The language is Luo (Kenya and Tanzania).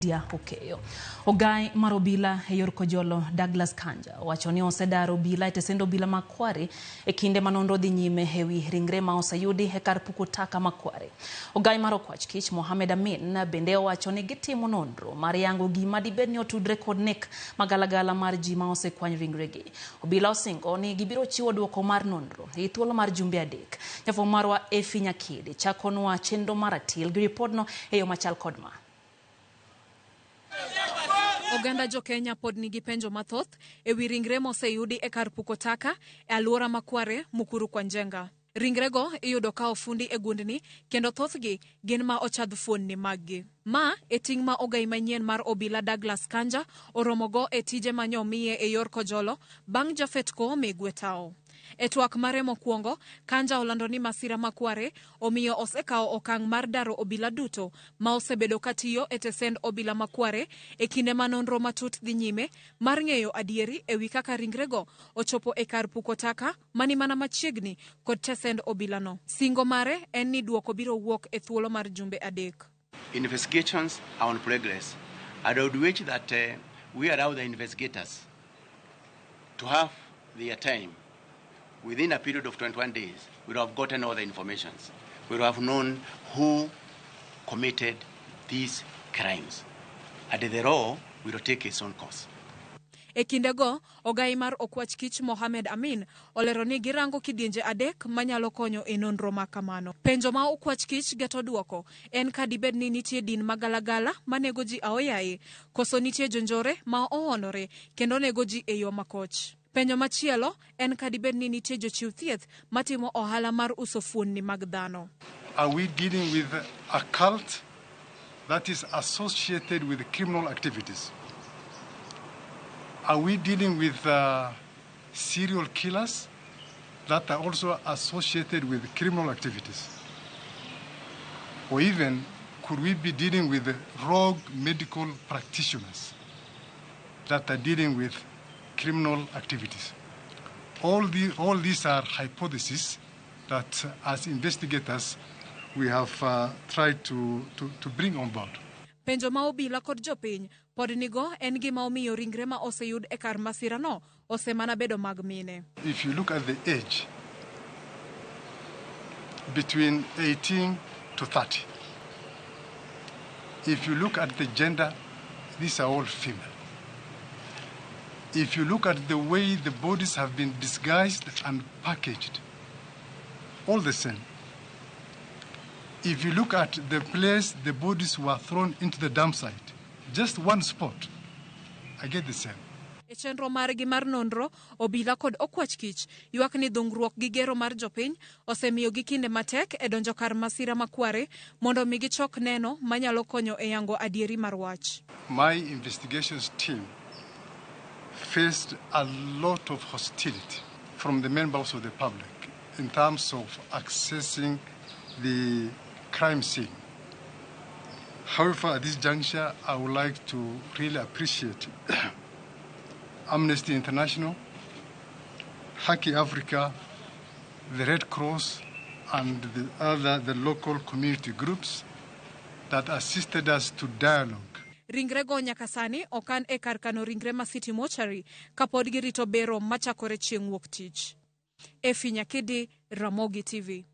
Lydia Okeyo. Ogai mar obila e yor Kojolo Douglas Kanja owacho ni osedaro obila e tesend obila ma Kware e kinde ma nonro dhi nyime e wi ringre ma oseyudi e kar puko taka ma Kware. Ogai mar Okwach Kich Mohamed Amin bende owacho ni gitimo nonro mar yango gima dibed ni otudre kod nek magalagala mar ji ma osekwany ringregi. Obila osingo ni gibiro chiwo duoko mar nonro e thuolo mar jumbe 3. Jafwambo marwa Effie Nyakidi chakonwa chenro mar ratil gi ripodno e yo machal kod ma. Oganda jo Kenya pod nigi penjo mathoth e wi ringre moseyudi e kar puko taka e alwora ma Kware, Mukuru kwa Njenga. Ringrego iyudo ka ofundi e gundni kendo thothgi gin ma ochadh fuonni maggi. Ma e ting' ma ogai manyien mar obila Douglas Kanja oromogo e tije ma nyomiye e yor Kojolo bang' Japhet Koome Gwetao. E twak mare mokwongo, Kanja olando ni masira ma Kware omiyo osekawo okang' mar daro obila duto ma osebedo katiyo e tesend obila ma Kware e kinde ma nonro matut dhi nyime mar ng'eyo adieri e wi kaka ringrego ochopo e kar puko taka mani mana machiegni kod tesend obilano. Singo mare en ni duoko biro wuok e thuolo mar jumbe 3. Investigations are on progress. I would wish that we allow the investigators to have their time. Within a period of 21 days, we will have gotten all the information. We will have known who committed these crimes. And the law will take its own course. E kindego, ogai mar Okwach Kich Mohamed Amin olero ni girango kidienje 3 manyalo konyo e nonro ma kamano. Penjo ma Okwach Kich geto duoko en ka dibed ni nitie din magalagala manego ji aoyaye, koso nitie jonjore ma oonore kendo nego ji e yo makoch. Penjo machielo en ka dibed ni nitie jochiw thieth matimo ohala mar uso fuonni mag dhano. Are we dealing with a cult that is associated with criminal activities? Are we dealing with serial killers that are also associated with criminal activities? Or even, could we be dealing with rogue medical practitioners that are dealing with criminal activities? All these are hypotheses that, as investigators, we have tried to bring on board. Penjo ma obila kod jopiny pod nigo en gima omiyo ringre ma oseyud e kar masirano osemana bedo mag mine. If you look at the age, between 18 to 30. If you look at the gender, these are all female. If you look at the way the bodies have been disguised and packaged, all the same. If you look at the place the bodies were thrown into the dump site, just one spot, I get the same. E chenro margi mar nonro, obila kod Okwach Kich ywak ni dhungruok gi gero mar jopiny osemiyo gi kinde matek e donjo kar masira ma Kware mondo mi gichok neno manyalo konyo e yango adieri mar wach. My investigations team faced a lot of hostility from the members of the public in terms of accessing the crime scene. However, at this juncture, I would like to really appreciate Amnesty International, Haki Africa, the Red Cross, and the local community groups that assisted us to dialogue. Ringrego nyaka sani okan e kar kano ringre ma City Mortuary kapod girito bero machakore chieng' wuok tich. Effie Nyakidi, Ramogi TV.